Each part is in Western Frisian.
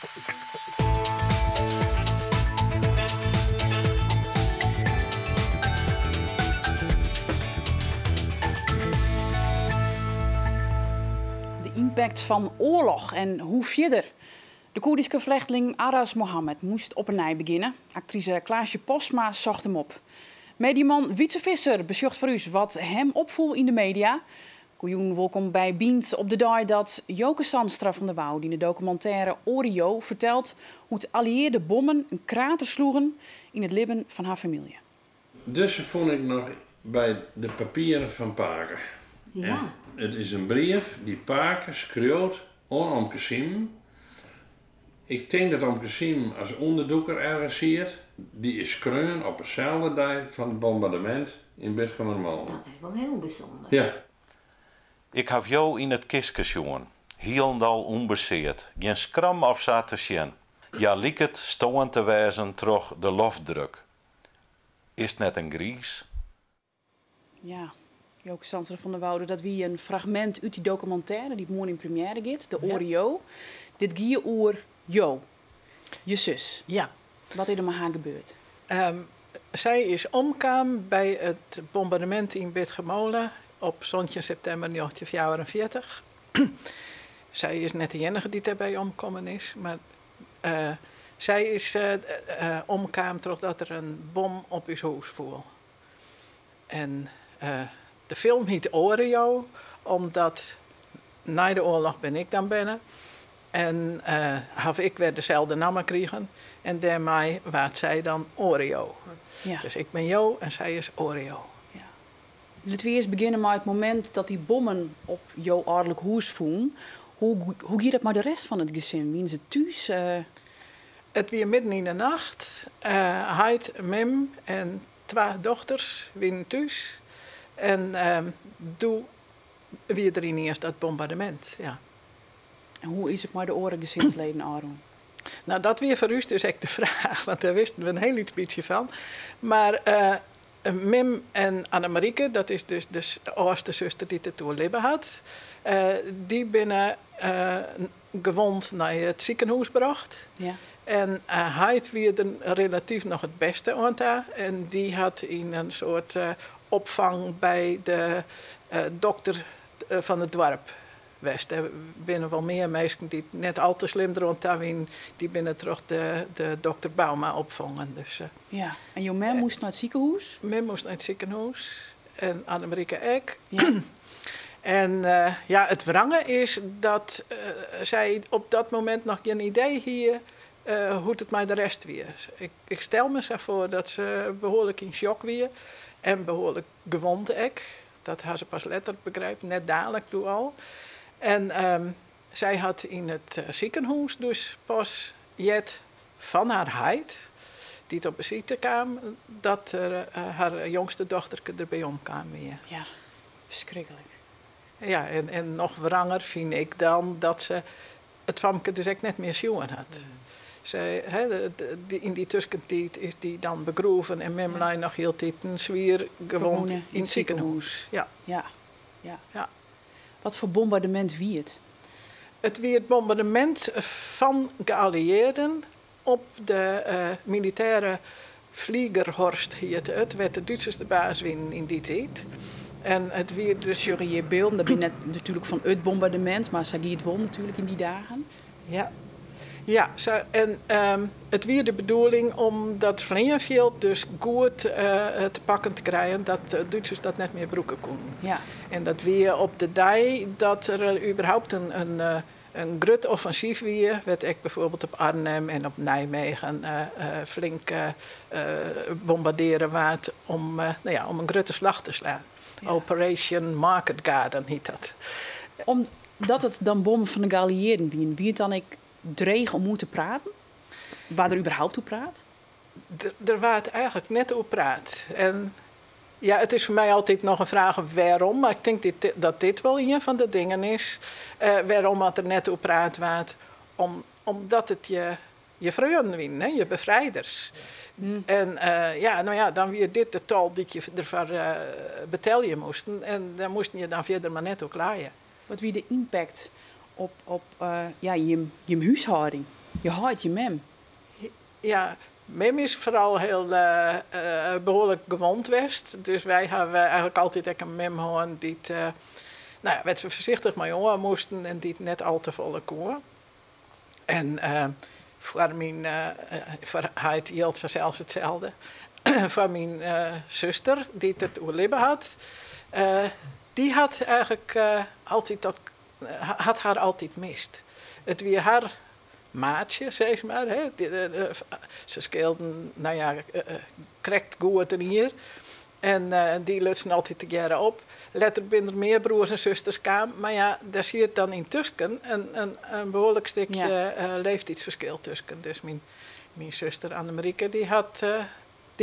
De impact fan oarloch en hoe fierder. De Koerdyske flechtling Aras Mohammed moast op 'e nij begjinne. Aktrise Klaasje Postma socht him op. Mediaman Wytze Visser besjocht foar ús wat him opfoel yn de media. Goejûn, wolkom by Bynt op de dei dat Joke Zandstra van der Woude yn de dokumintêre Oare Jo fertelt hoe't alliearde bommen in krater sloegen yn it libben fan har famylje. Dizze fûn ik noch by de papieren fan pake. Ja. En it is in brief dy't pake skriuwt oan omke Simen. Ik tink dat omke Simen as ûnderdûker ergens siet. Dy is skreaun op deselde dei fan it bombardemint yn Bitgumermolen. Dat is wol hiel bysûnder. Ja. Ik haw jo yn it kistke sjoen, hielendal ûnbeseard, gjin skram of sa te sjen. Hja liket stoarn te wêzen troch de loftdruk. Is 't net in griis? Ja, Joke Zandstra van der Woude, dat wie in fragmint út dy dokumintêre dy't moarn yn premjêre giet, De Oare Jo. Dit gie oer jo, je sus. Ja. Wat is der mei har gebeurd? Sy is omkaam by it bombardemint yn Bitgummole op 17 septimber 1944. Sy is net de iennige dy't dêrby omkommen is, mar sy is omkaam trochdat der in bom op ús hûs foel. En de film hyt Oare Jo, omdat nei de oarloch bin ik dan berne en haw ik wer deselde namme krigen en dêrmei waard sy dan Oare Jo. Dus ik bin Jo en sy is Oare Jo. Ja. Litte we earst begjinne mei it momint dat dy bommen op jo âlderlik hûs foelen. Hoe gie dat mei de rest fan it gesin? Wiene se thús? It wie midden yn de nacht. Heit, mem en twa dochters wiene thús. En doe wie der yniens dat bombardemint, ja. En hoe is it mei de oare gesinsleden ôfrûn? Nou, dat wie foar ús dus ek de fraach, want dêr wisten we in hiel lyts bytsje fan. Mar mem en Annemarieke, dat is dus de âldste suster dy't it oerlibbe hat, dy binne gewond nei it sikehûs brocht. En heit wie der relatyf noch it bêste oan ta. En dy hat yn in soart opfang by de dokter fan it doarp west. Der binne wol mear minsken dy't net al te slim deroan ta wienen. Dy binne troch de dokter Bouma opfongen. Dus, Ja, en jo mem moast nei it sikehûs? Mem moast nei it sikehûs en Annemarieke ek. En ja, it wrange is dat sy op dat momint noch gjin idee hie hoe't it mei de rest wie. Ik stel my sa foar dat se behoarlik yn shock wie en behoarlik gewond ek. Dat ha se pas letter begrepen, net dalik doe al. En sy hat yn it sikehûs dus pas heard fan har heit, dy't op besite kaam, dat har jongste dochterke derby omkaam wie. Ja, ferskriklik. Ja, en noch wranger fyn ik dan dat se it famke dus ek net mear sjoen hat. Yn dy tuskentiid is dy dan begroeven en mem lei noch hieltyd swier gewond yn it sikehûs. Ja. Ja, ja. Ja. Wat foar bombardemint wie it? It wie it bombardemint fan gealliearden op de militêre Fliegerhorst hiet it, wêr't de Dútsers de baas wienen yn dy tiid. En it wie dus. We sjogge hjir bylden, dat binne net natuerlik fan it bombardemint, mar sa gie it wol natuerlik yn dy dagen. Ja, ja, sa, en it wie de bedoeling om dat fleanfjild dus goed te pakken te krijen, dat de Dútsers dat net mear brûke koenen. En dat wie op de dei dat der überhaupt in grut offensyf wie, wêr't ek byfoarbyld op Arnhem en op Nijmegen flink bombardearre waard nou ja, om in grutte slach te slaan. Operation Market Garden hiet dat. Omdat it dan bommen fan de gealliearden wienen, wie it dan ek dreech om oer te praten? Waard der überhaupt oer praat? Der waard eigentlik net oer praat. En ja, it is foar my altyd noch in fraach wêrom, mar ik tink dat dit wol ien fan de dingen is wêrom at der net oer praat waard. Omdat it je freonen wienen, hè, je befrijders. En ja, no ja, dan wie dit de tol dy't je derfoar betelje moasten. En dêr moasten je dan fierder mar net oer kleie. Wat wie de impact op ja, jim húshâlding, Je heit, je mem. Ja, mem is foaral hiel behoarlik gewond west. Dus wy hawwe eigenlik altyd ek in mem hân dy't, no ja, wêr't we foarsichtich mei oan moasten en dy't net al te folle koe. En foar myn, foar heit jildt fansels itselde. Foar myn suster, dy't it oerlibbe hat, dy hat eigenlik altyd dat, hat har altyd mist. It wie har maatsje, sis mar. Hè. Se skeelden, no ja, krekt goed in jier. En dy lutsen altyd tegearre op. Letter binne der mear broers en susters kaam, mar ja, dêr siet dan yntusken in behoarlik stikje leeftiidsferskil tusken. Dus myn suster Annemarieke, dy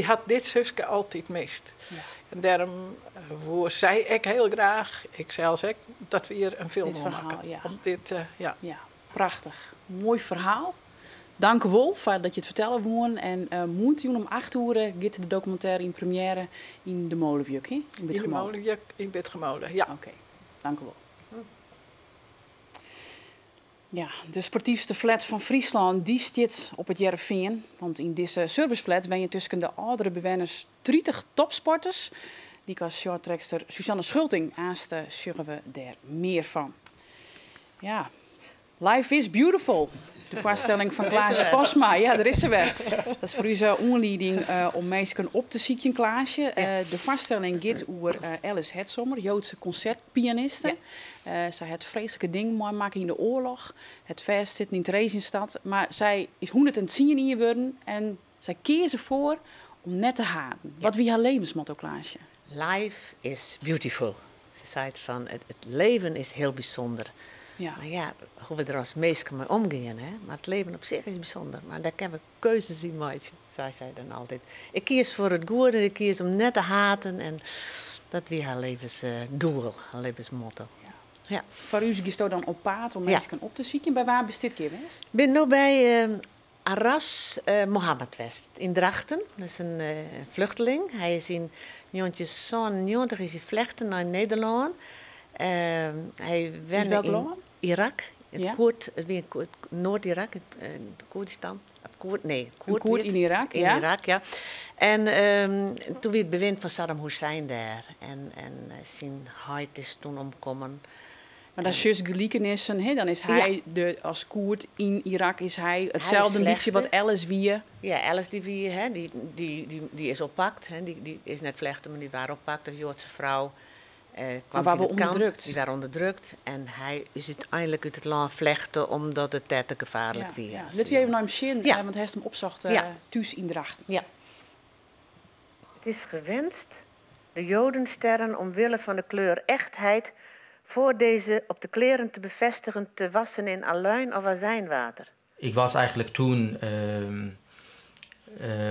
hat dit suske altyd mist. En dêrom woe sy ek hiel graach, ik sels ek, dat we hjir in film Dit oer ferhaal, makken. ja. Om dit, ja. Ja, prachtich. Moai ferhaal. Dank wol foar dat je it fertelle woenen. En moarntejûn om 8 oere giet de dokumintêre yn premjêre yn de Molewjuk, hè? Yn Yn de Bitgummole. Molewjuk yn Bitgummole, ja. Oké, dank u wol. Ja, de sportyfste flat fan Fryslân dy stiet op It Hearrenfean. Want yn dizze serviceflat wenje tusken de âldere bewenners 30 topsporters. Lykas shorttrackster Suzanne Schulting. Aanst sjogge we dêr mear fan. Ja, Life is Beautiful. De foarstelling fan Klaasje Postma. Ja, dêr is se wer. Dat is foar ús oanlieding om minsken op te sykjen, Klaasje. De foarstelling giet oer Alice Hedzomer, Joadske konsertpianiste. Sy hat freeslike dingen meimakke yn de oarloch. Hat fêstsitten yn Theresienstadt. Mar sy is 110 jier wurden en sy keas derfoar om net te haten. Wat wie har levensmotto, Klaasje? Life is beautiful. Se sei fan it leven is hiel bysûnder. Mar ja, hoe't we der as minsken mei omgean, hè? Mar it leven op sich is bysûnder. Mar dêr kinne we keuzes yn meitsje, sei sy dan altyd. Ik kies foar it goede, ik kies om net te haten. En dat wie har levensdoel, har levensmotto. Foar ús giesto dan op paad om minsken op te sykjen. By wa bist dit kear west? Ik bin no by Aras Mohammed west yn Drachten. Dat is in fluchteling. Hy is yn 1997 is hy flechte nei Nederlân. Hy wenne Yn welk yn lân? Irak. It Koerd, it wie in Koerd, Noard-Irak, it Koerdistan. Of Koerd, nee, In Koerd Koerd wie it. yn Irak, Yn ja. Irak, ja. En doe wie it bewind fan Saddam Hussein dêr. En syn heit is doe omkommen. Mar dan sjochst gelikenissen, hè? Dan is hy de, as Koerd yn Irak is hy Hy is itselde in bytsje wat flechte. Alice wie. Ja, Alice dy wie, hè, dy is oppakt. Hè, dy is net flechte, mar dy waard oppakt as Joadse frou. Kwam Mar ze waard yn it kamp. ûnderdrukt. Dy waard ûnderdrukt. En hy is úteinlik út it lân flechte omdat it dêr te gefaarlik wie. Litte we even nei him sjen, want hy hat him opsocht, thús yn Drachten. Ja. Het is gewenst de Jodensterren omwille van de kleur echtheid voor deze op de kleren te bevestigen te wassen in aluin of azijnwater. Ik was eigenlijk toen,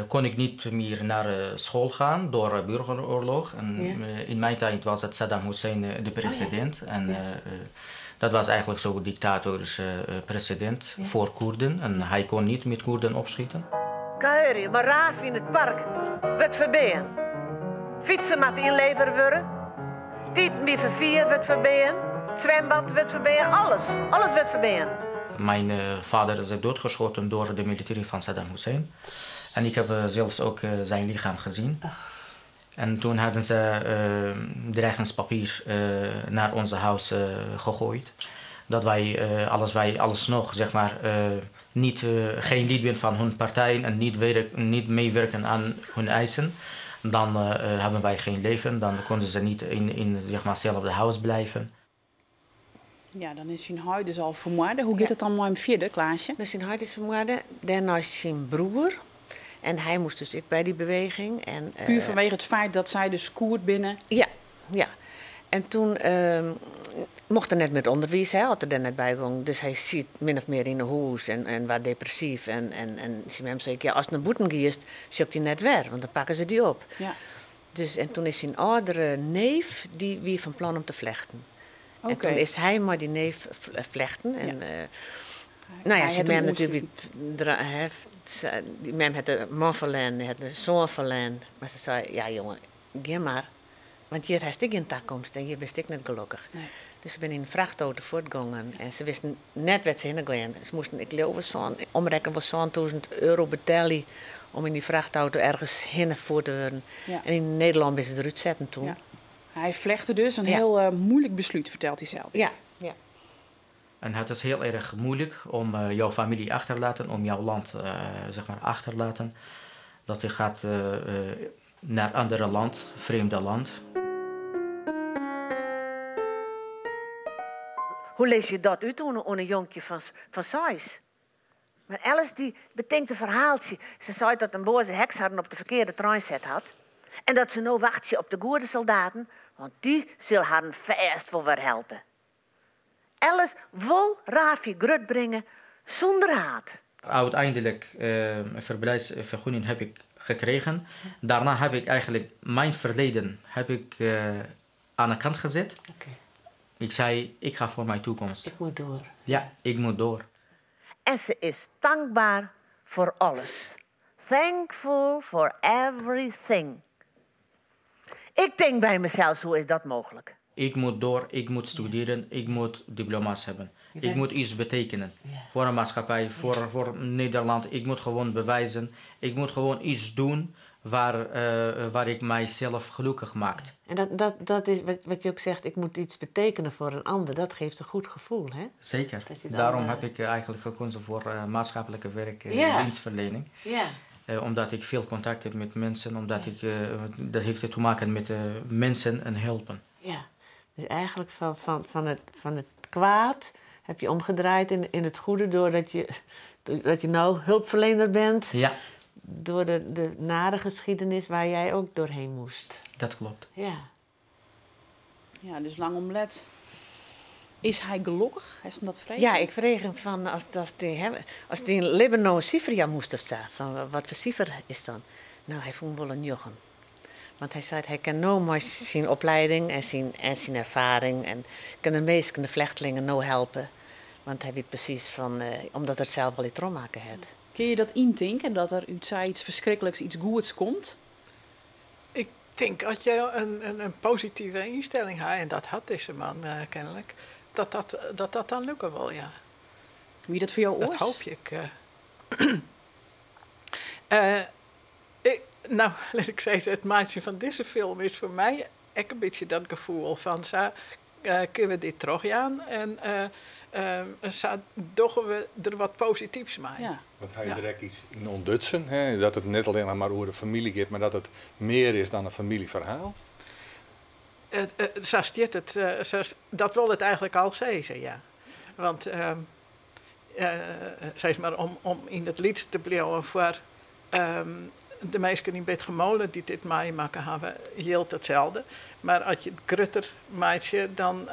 kon ik niet meer naar school gaan door de burgeroorlog. En, in mijn tijd was het Saddam Hussein de president. En, dat was eigenlijk zo'n dictatorische president voor Koerden. En hij kon niet met Koerden opschieten. Kuierje, mar raaf yn it park wurdt ferbean. Fytsen moat ynlevere wurde. Iepenbier ferfier wurdt ferbean. It swimbad wurdt ferbean. Alles, alles wurdt ferbean. Mijn vader is doodgeschoten door de militairen van Saddam Hussein. En ik heb zelfs ook zijn lichaam gezien. En toen hadden ze dreigingspapier naar onze huis gegooid. Dat wij alles, wij alles nog, zeg maar, niet, geen lid zijn van hun partij en niet meewerken aan hun eisen. Dan hebben wij geen leven, dan konden ze niet in zeg maar, hetzelfde huis blijven. Ja, dan is syn heit dus al fermoarde. Hoe giet it dan mei him fierder, Klaasje? Dus syn heit is fermoarde, dêrnei syn broer. En hy moast dus ek by dy beweging. En, Puer fanwege it feit dat sy dus Koerd binne? Ja, ja. En doe mocht er net mei it ûnderwiis, hè, as er dêr net by gong. Dus hy siet min of mear yn 'e hûs en waard depressyf. En syn mem sei, ja, ast nei bûten giest, sjoch ik dy net wer, want dan pakke se dy op. Dus, en doe is syn âldere neef, dy wie fan plan om te flechten. En doe is hy mei dy neef flechten. En, nou ja, Hy syn hat him mem natuerlik oansletten. wie hè, dy mem hat de man ferlern, hat de soan ferlern. Mar se sei, ja jonge, gean mar. Want hjir hast ek gjin takomst en hjir bist ek net gelokkich. Dus se binne yn in frachtauto fuortgongen en se wisten net wêr't se hinne gean. Se moasten, ik leau wol sân, omrekken wol 7000 euro betelje om yn dy frachtauto ergens hinne fierd te wurden. En yn Nederlân binne se derút setten toen. Ja. Hy flechte dus, in hiel muoilik beslút, fertelt hy sels. Ja, ja. En het is heel erg moeilijk om jouw familie achter te laten, om jouw land zeg maar, achter te laten. Dat je gaat naar andere land, vreemde land. Hoe lizze je dat út oan in jonkje fan seis? Mar Alice dy betinkt in ferhaaltsje. Se seit dat in boaze heks harren op de ferkearde trein set hat en dat se no wachtsje op de goede soldaten, want dy sil harren fêst wol wer helpe. Alice wol Rafi grutbringe sûnder haat. Uiteindelijk een verblijfsvergunning heb ik gekregen. Daarna heb ik eigenlijk mijn verleden heb ik, aan de kant gezet. Ik zei, ik ga voor mijn toekomst. Ik moet door. Ja, ik moet door. En se is tankber foar alles. Thankful for everything. Ik tink by mysels, hoe is dat mooglik? Ik moet door, ik moet studeren, ik moet diploma's hebben. Ik moet iets betekenen voor een maatschappij, voor Nederland. Ik moet gewoon bewijzen. Ik moet gewoon iets doen waar ik mijzelf gelukkig maak. En dat is wat je ook zegt, ik moet iets betekenen voor een ander. Dat geeft een goed gevoel, hè? Zeker. Dat je dan, Daarom heb ik eigenlijk gekozen voor maatschappelijke werk, dienstverlening. Omdat ik veel contact heb met mensen, omdat ik, dat heeft te maken met mensen en helpen. Ja, dus eigenlijk van het kwaad heb je omgedraaid in het goede doordat je nou hulpverlener bent. Door de nare geschiedenis waar jij ook doorheen moest. Dat klopt. Ja, dus lang om let. Is hy gelokkich? Is hem dat frege? Ja, ik freeg him fan as dy in libben no in sifer jaan moast of sa, fan wat foar sifer is dan? Nou, hy fûn wol in njoggen. Want hy sei, hy kin no mei syn oplieding en syn erfaring en kin de minsken, de flechtlingen, no helpe. Want hy wit presys fan, omdat er sels al iets trochmakke hat. Kinne je dat yntinke, dat der út sayts ferskrikliks iets goeds komt? Ik tink as je in positive ynstelling ha, en dat hat dizze man kenlik, dat dat dan lukke wol, ja. Wie dat foar jo Dat oars? hoopje ik. Ik, nou, lit ik sizze, it meitsjen fan dizze film is foar my ek in bytsje dat gefoel fan sa kinne we dit trochjaan en sa dogge we der wat posityfs mei. Want hy der ek iets yn ûntdutsen, hè? Dat it net allinnich mar oer de famylje giet, mar dat it mear is dan in famyljeferhaal? Sa stiet it, sa dat wol it eigentlik al sizze, ja. Want sis mar, om yn it lyts te bliuwen foar de minsken yn Bitgummole dy't dit meimakke hawwe, jildt itselde. Mar as je it grutter meitsje, dan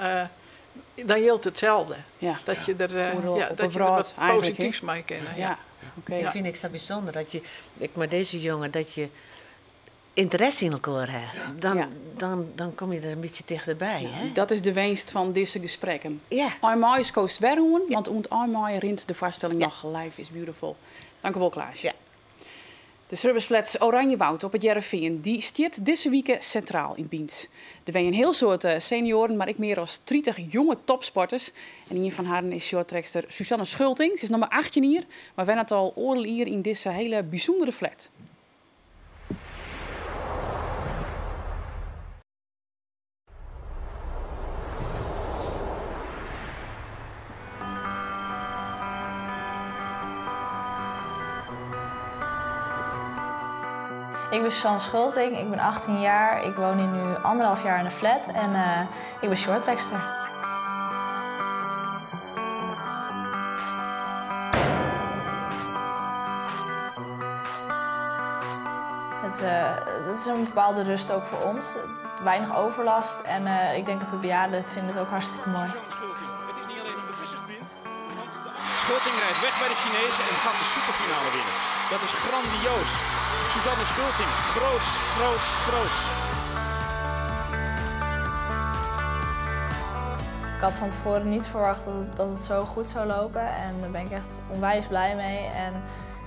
jildt itselde. Dat je der Oeral ja, op dat de je der wat wrâld eigentlik, hè? posityfs mei kinne, ja. Ik fyn it sa bysûnder dat je, ik mei dizze jonge, dat je ynteresse yn elkoar ha. Dan komme je der in bytsje tichterby, hè? Dat is de winst fan dizze gesprekken. Ein maaie skost wer oan, want oant ein maaie rint de foarstelling noch Life is Beautiful. Dank u wol, Klaasje. De serviceflats Oranjewoud op it Hearrenfean, dy stiet dizze wike sintraal yn Bynt. Der wenje in hiel soad senioaren, mar ek mear as 30 jonge topsporters. En ien fan harren is shorttrackster Suzanne Schulting. Se is noch mar 18 jier, mar wennet al oardel jier yn dizze hiele bysûndere flat. Ik ben Suzanne Schulting, ik ben 18 jaar, ik woon hier nu anderhalf jaar in de flat en ik ben shorttrackster. Het is een bepaalde rust ook voor ons, weinig overlast en ik denk dat de bejaarden het vinden het ook hartstikke mooi. Het is niet alleen om de visserspint, want de Schulting rijdt weg bij de Chinezen en gaat de superfinale winnen. Dat is grandioos. Suzanne Schulting, groots, groots, groots. Ik had van tevoren niet verwacht dat het zo goed zou lopen en daar ben ik echt onwijs blij mee. En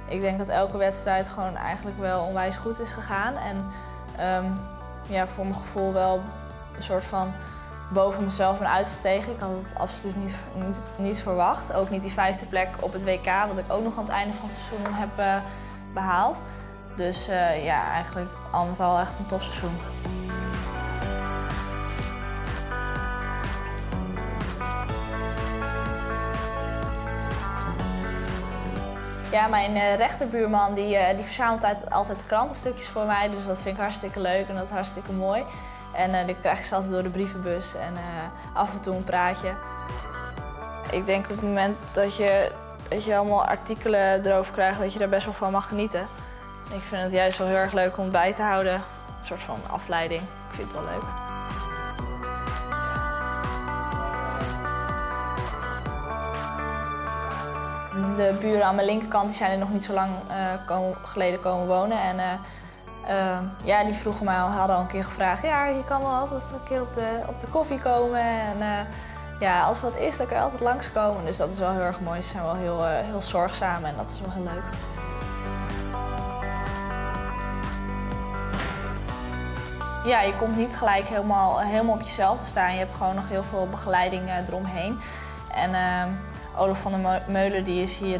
ik denk dat elke wedstrijd gewoon eigenlijk wel onwijs goed is gegaan. En voor mijn gevoel wel een soort van boven mezelf ben uitgestegen. Ik had het absoluut niet, niet, niet verwacht. Ook niet die vijfde plek op het WK, wat ik ook nog aan het einde van het seizoen heb behaald. Dus ja, eigenlijk al met al echt een topseizoen. Ja, mijn rechterbuurman die verzamelt altijd de krantenstukjes voor mij. Dus dat vind ik hartstikke leuk en dat is hartstikke mooi. En die krijg ik ze altijd door de brievenbus en af en toe een praatje. Ik denk op het moment dat je allemaal artikelen erover krijgt, dat je daar best wel van mag genieten. Ik vind het juist wel heel erg leuk om bij te houden. Een soort van afleiding. Ik vind het wel leuk. De buren aan mijn linkerkant die zijn er nog niet zo lang geleden komen wonen. En ja, die vroegen mij al, hadden al een keer gevraagd, ja, je kan wel altijd een keer op de koffie komen. En ja, als er wat is, dan kan je altijd langskomen. Dus dat is wel heel erg mooi. Ze zijn wel heel, heel zorgzaam en dat is wel heel leuk. Ja, je komt niet gelijk helemaal op jezelf te staan. Je hebt gewoon nog heel veel begeleiding eromheen. En Olaf van der Meulen die is hier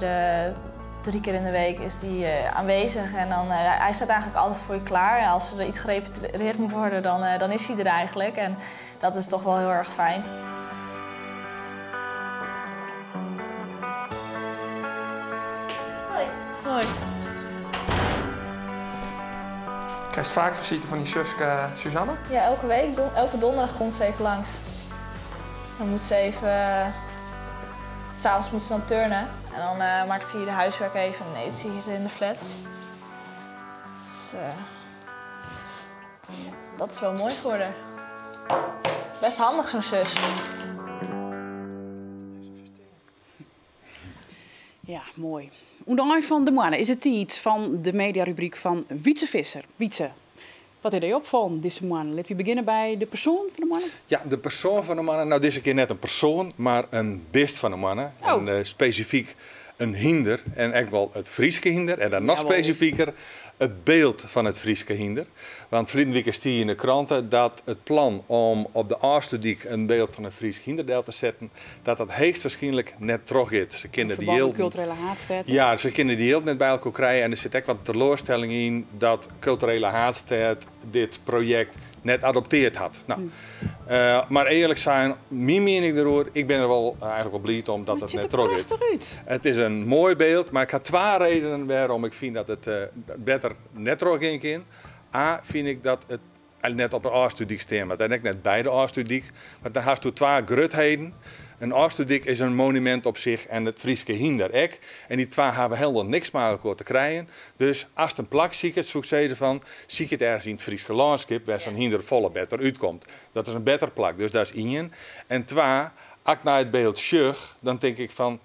3 keer in de week is die, aanwezig. En dan, hij staat eigenlijk altijd voor je klaar. En als er iets gerepareerd moet worden, dan is hij er eigenlijk. En dat is toch wel heel erg fijn. Hoi. Hoi. Krijg je vaak visite van die zuske Suzanne? Ja, elke week. Elke donderdag komt ze even langs. Dan moet ze even... 's Avonds moet ze dan turnen. En dan maakt ze hier de huiswerk even en eet ze hier in de flat. Dus dat is wel mooi voor haar. Best handig, zo'n zus. Ja, mooi. Oen van de Moanne is het tijd van de mediarubriek van Wietse Visser. Wietse, wat heb je op van deze maand? Laten we beginnen bij de persoon van de mannen. Ja, de persoon van de mannen. Nou, deze keer net een persoon, maar een beest van de mannen. Oh. En specifiek een hinder. En echt wel het Frieske hinder. En dan nog specifieker het beeld van het Frieske hinder. Want verleden week stond in de kranten dat het plan om op de Afsluitdijk een beeld van het Frieske hinderdeel te zetten, dat dat hoogstwaarschijnlijk net terug is. Ze kunnen die heel culturele haatstad. Ja, ze kunnen die heel net bij elkaar krijgen. En er zit ook wat teleurstelling in dat culturele haatstad dit project net adopteerd had. Nou, maar eerlijk zijn, mijn mening erover, ik ben er wel eigenlijk wel blij om dat het net terug is. Het ziet er prachtig uit. Het is een mooi beeld, maar ik had 2 redenen waarom ik vind dat het beter net terug ging. A, vind ik dat het net op de Afsluitdijk staan, maar dan net bij de Afsluitdijk. Want dan hast je 2 grutheden. Een Afsluitdijk is een monument op zich en het Frieske hinder ek. En die 2 hebben helemaal niks met elkaar te krijgen. Dus als het een plak ziet, zoek ze ervan, zie ik het ergens in het Frieske landschap waar zo'n hinder volle beter uitkomt. Dat is een beter plak, dus daar is 1. En 2, als ik naar het beeld zug, dan denk ik van,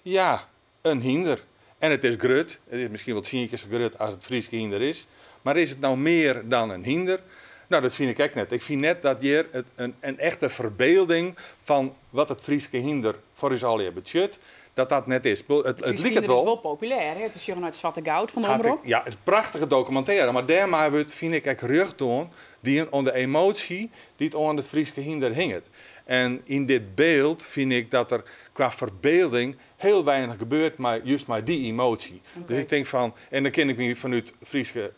ja, een hinder. En het is grut, het is misschien wel 10 keer zo grut als het Frieske hinder is. Maar is het nou meer dan een hinder? Nou, dat vind ik echt net. Ik vind net dat hier het een echte verbeelding van wat het Frieske hinder voor ons alweer budget, dat dat net is. Het liep het wel. Het is wel populair, hè? Het is uit Zwarte Goud van de Omroep. Ja, het is een prachtige documentaire. Maar daarmee wordt, vind ik, echt rug doen die onder de emotie die het onder het Frieske hinder hinget. En in dit beeld vind ik dat er qua verbeelding heel weinig gebeurt, maar juist maar die emotie. Okay. Dus ik denk van, en dan ken ik me vanuit Frieske,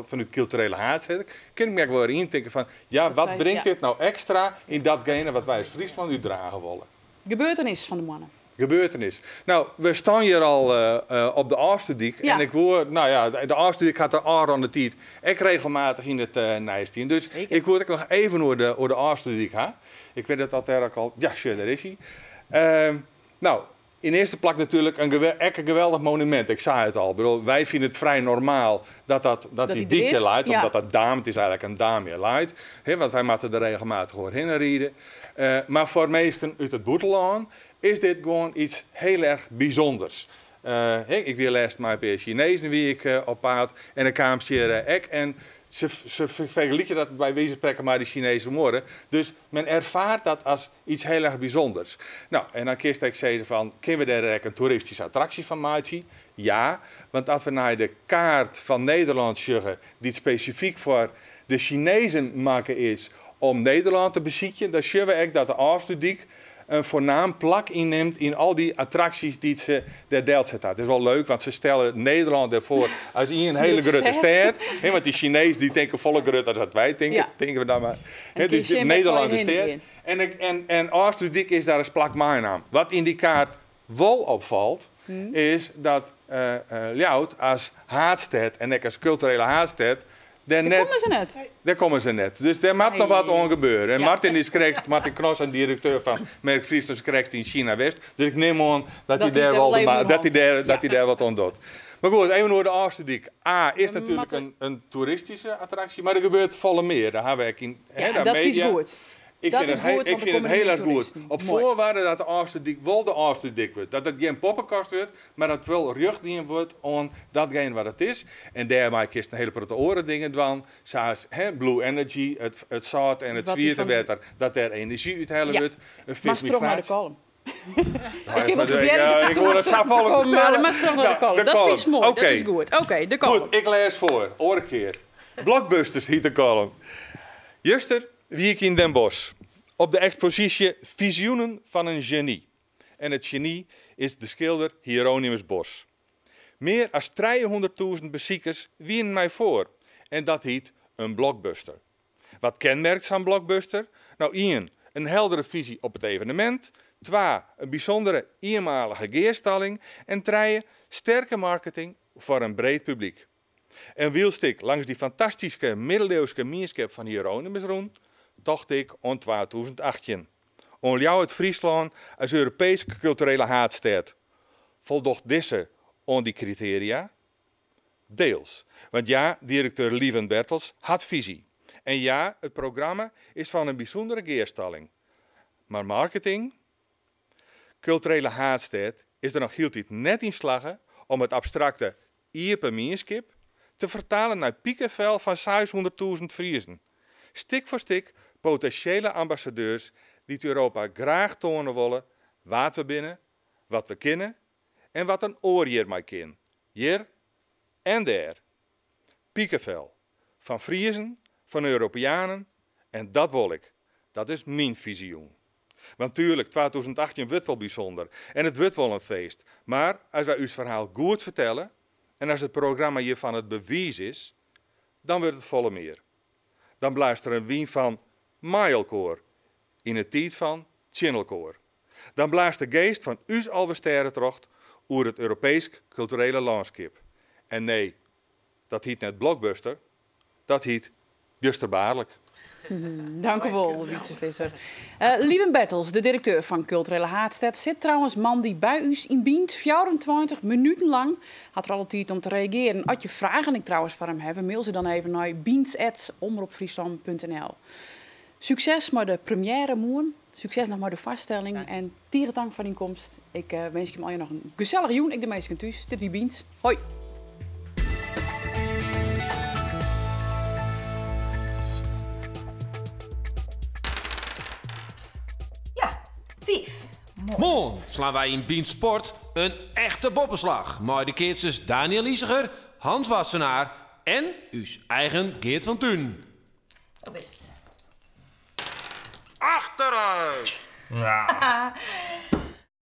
vanuit culturele haat, ken ik me wel indenken van, ja, dat wat zei, brengt ja. dit nou extra in datgene wat wij als Friesland nu dragen willen? Gebeurtenis van de mannen. Gebeurtenis. Nou, we staan hier al op de Afsluitdijk. Ja. En ik hoor, nou ja, de Afsluitdijk gaat er al aan de tijd. Ik regelmatig in het Nijstien. Dus ik hoor ik nog even over de Afsluitdijk, hè? Ik weet dat dat daar ook al. Ja, sure, daar is hij. Nou, in eerste plak natuurlijk een geweldig monument. Ik zei het al. Ik bedoel, wij vinden het vrij normaal dat die diekje leidt. Ja. Omdat dat daam, het is eigenlijk een daamje leidt. He, want wij moeten er regelmatig doorheen rijden. Maar voor mensen uit het buitenland is dit gewoon iets heel erg bijzonders. Ik weer laatst maar bij Chinezen wie ik op paard en dan kwam ze hier ek en ze vergelijken dat bij wijze van spreken maar die Chinese moorden. Dus men ervaart dat als iets heel erg bijzonders. Nou, en dan kiest ik zeggen van, kunnen we daar een toeristische attractie van maken? Ja, want als we naar de kaart van Nederland zeggen, die specifiek voor de Chinezen maken is, om Nederlân te besykjen, dan sjogge we ek dat de Ofslútdyk in foarnaam plak ynnimt yn al dy attraksjes dy't se dêr delset ha. It is wol leuk, want se stelle Nederlân dêrfoar as ien hiele grutte stêd. Hè, want dy Sinezen dy tinke folle grutter as dat wy tinke, tinke we dan mar. Hè, dus Nederlân de stêd. En, en Ofslútdyk is dêr as plak meinaam. Wat yn dy kaart wol opfalt, is dat Ljouwert as haadstêd en ek as kulturele haadstêd dêr Dêr net. komme se net. Dêr komme se net. Dus dêr moat noch wat oan gebeure. En Martin is krekt, Martin Knoss, direkteur fan Merk Fryslân, is krekt yn Sina west. Dus ik nim oan dat Dat hy hy dêr dêr wol wol de even ma- oer dat hy hand dêr, hat. dat hy dêr wat oan docht. Mar goed, even oer de Ofslútdyk. A is We natuerlik moatte- in toeristyske attraksje, mar der gebeurt folle mear. Dêr ha we ek yn hè, Ja, de dat is media. goed. Ik Dat vind is het, goed, ik want er vind het komme heel mear erg goed. toeristen. Op Moai. voorwaarde dat de Ofslútdyk wol de Ofslútdyk wurdt. Dat it gjin poppenkast wurdt, mar dat wol rjocht dien wurdt oan datgene wat it is. En dêrmei kinst in hiele protte oare dingen dwaan. Sa as, hè, Blue Energy, it sâlt en it Wat swiete fan- wetter, dat dêr enerzjy út helle wurdt. Een Moatst troch nei de vismigratie. column. Nou, Ik heb het ik, probearre ik hoor het zo volk Kom, maar vertellen. maar terug naar de Nou, column. Dat column. is mooi, dat Oké. is goed. Oké, de column. Goed, ik lês foar. Oare kear. Blockbusters hjit de column. Juster wie ik yn Den Bosch. Op de eksposysje Visioenen fan in geny. En it geny is de skilder Hieronymus Bosch. Mear as 300.000 besikers wienen my foar. En dat hjit in blockbuster. Wat kenmerkt sa'n blockbuster? Nou, 1, in heldere fyzje op it evenemint. 2, in bysûndere ienmalige gearstalling. En 3, sterke marketing foar in breed publyk. En wylst ik langs dy fantastyske middeliuwske mienskip fan Hieronymus rûn, tocht ik oan 2018. Oan Ljouwert Fryslân as Europeesk kulturele haadstêd. Foldocht dizze oan dy kritearia? Diels. Want ja, direkteur Lieven Bertels hat fyzje. En ja, it programma is fan in bysûndere gearstalling. Mar marketing? Kulturele haadstêd is der noch hieltyd net yn slagge om it abstrakte iepen mienskip te fertalen nei pikefel fan 600.000 Friezen. Stik foar stik potinsjele ambassadeurs dy't Europa graach toane wolle wa't we binne, wat we kinne en wat in oar hjir mei kin. Hjir en dêr. Pikefel. Fan Friezen, fan Europeanen en dat wol ik. Dat is myn fizioen. Want tuerlik, 2018 wurdt wol bysûnder en it wurdt wol in feest. Mar as wy ús ferhaal goed fertelle en as it programma hjirfan it bewiis is, dan wurdt it folle mear. Dan blaast der in wyn fan mei elkoar yn 'e tiid fan tsjin elkoar. Dan blaast de geast fan ús Alvestêdetocht oer it Europeesk kulturele lânskip. En nee, dat hjit net blockbuster, dat hjit bjusterbaarlik. Dank u wol, Wytze Visser. Lieven Bertels, de direkteur fan Kulturele Haadstêd, sit trouwens moandei by ús yn Bynt. 24 minuten lang hat er alle tiid om te reagearjen. As je fragen ek trouwens foar him hawwe, mail se dan even nei bynt@omropfryslan.nl. Sukses mei de premiêre moarn. Sukses noch mei de foarstelling. En tige tank foar dyn komst. Ik winskje jim allegear noch in gesellige jûn. Ek de minsken thús. Dit wie Bynt. Hoi. Ja, 5. Moai. Moarn slaan wy yn Bynt Sport in echte boppeslach mei de keatsers Daniël Iseger, Hans Wassenaar en ús eigen Geert van Tunen. Hoe is it? Achteruit! Ja.